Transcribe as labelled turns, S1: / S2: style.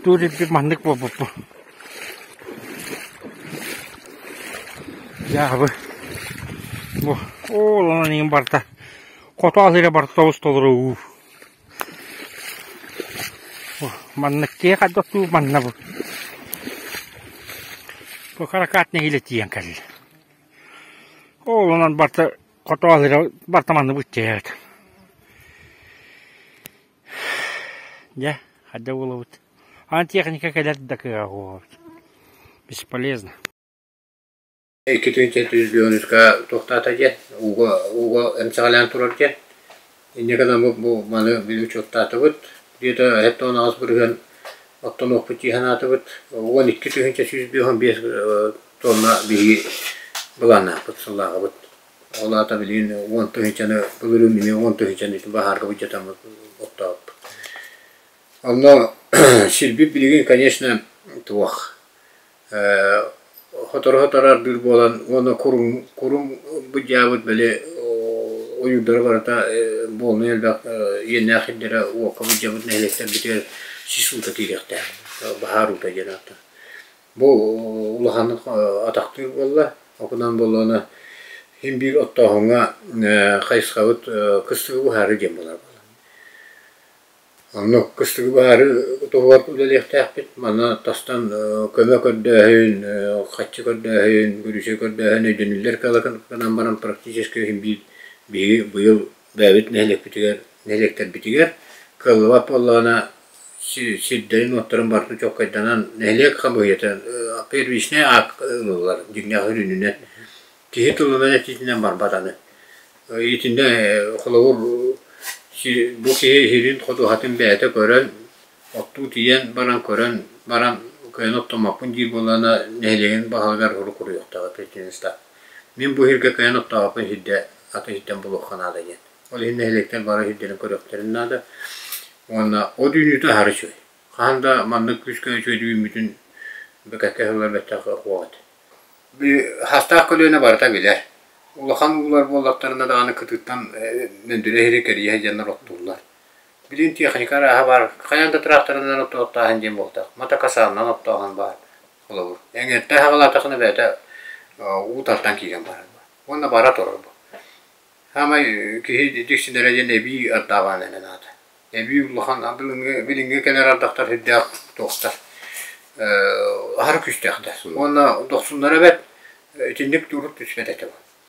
S1: Оттуур ирбит маннык буолбуппун. Дьаабы. Бу ол онон иҥин барыта хоту алыыра барыта тобус толору уу. Маннык киһи хайдах оттуур манна бу. Бу каракат нэһиилэ тиийэн кэллэ. Ол онон барыта хоту алыыра барыта маннык быччайабыт. Дьэ, хайдах буолабыт? Аны техника кэлэр да кыаҕа буолабыт. Бесполезно.
S2: 2 400 туохтаата диэн, ууга, ууга эмсэҕэлээн турар диэн. Инньэ гынан бу, бу маны били учуоттаатыбыт. Где-то 78% оттонуохпут дии санаатыбыт. 12 155 тонна биһиги былааннаахпыт, сыллааҕыбыт. Ол аата билигин 10 тыһыынчаны, былырыын эмиэ 10 тыһыынчаны ити баһаарга былдьатаммыт оттообуппут. Онно сирбит билигин, конечно, туох сотору-сотору ардыыр буолан уонна курум курум быдьаабыт били ойуурдара барыта буолнай элбэх иэннээх сирдэрэ уокка былдьабыт нэһилиэктэрбитигэр сис уута киириэхтээх баһаар уута диэн ааттаах. Бу улаханнык атахтыыр буолла. Окунан буоллаҕына син биир оттооһуҥҥа хайысхабыт кыстыгы быһаарыы диэн буолар. Онно кыстыгы быһаарыы туһугар үлэлиэхтээхпит. Манна тастан көмө көрдөөһүн, харчы көрдөөһүн, көрүүсэ көрдөөһүн өйдөнүллэр гынан баран практически син биир биһиги быйыл бэйэбит нэһилиэкпитигэр, нэһилиэктэрбитигэр кыаллыбат буоллаҕына сирдэрин-уоттарын барытын чуолкайданан нэһилиэк хамыыһыйата первичнэй акт ылыллар дьиҥнээх үрүнүнэн киһи тылынан этиитинэн барбат аны. Итиннэ холобур бу киһи сирин ходуһатын бэйэтэ көрөн оттуу тиийэн баран көрөн баран кыайан оттоммоппун диир буоллаҕына нэһилиэгин баһылыгар урук уруйуохтаах претензия. Мин бу сиргэ кыайан оттообоппун сирдэ атын сиртэн булуохха наада диэн. Ол иһин нэһилиэктэр бары сирдэрин көрүөхтэрин наада. Уонна от үүнүүтэ аһары үчүгэй. Хаһан да маннык күүскэ үчүгэй үүммүтүн бэкэккэ сыллар бэттэх суох этэ. Хастаах көлүөнэ барыта билэр. Улахан уулар буоллахтарына даҕаны кытыыттан мөндүрэ иһири кэрийэ сылдьаннар оттууллар. Билигин техника арааһа баар. Хайаан да тракторынан оттооһун диэн буолтах. Мотокосаннан оттооһун баар. Холобур, эҥэртэн саҕалаатахына бэйэтэ уу тардан киирэн барар. Уонна бара турар бу. Саамай киһи дьиксинэрэ диэн эбии ардаабаан эрэ наада. Эбии улахан билиҥҥи билиҥҥи кэлэр ардахтар сүрдээх туохтар аһары күүстээхтэр. Уонна дохсуннара бэрт итинник турук түспэт этэ.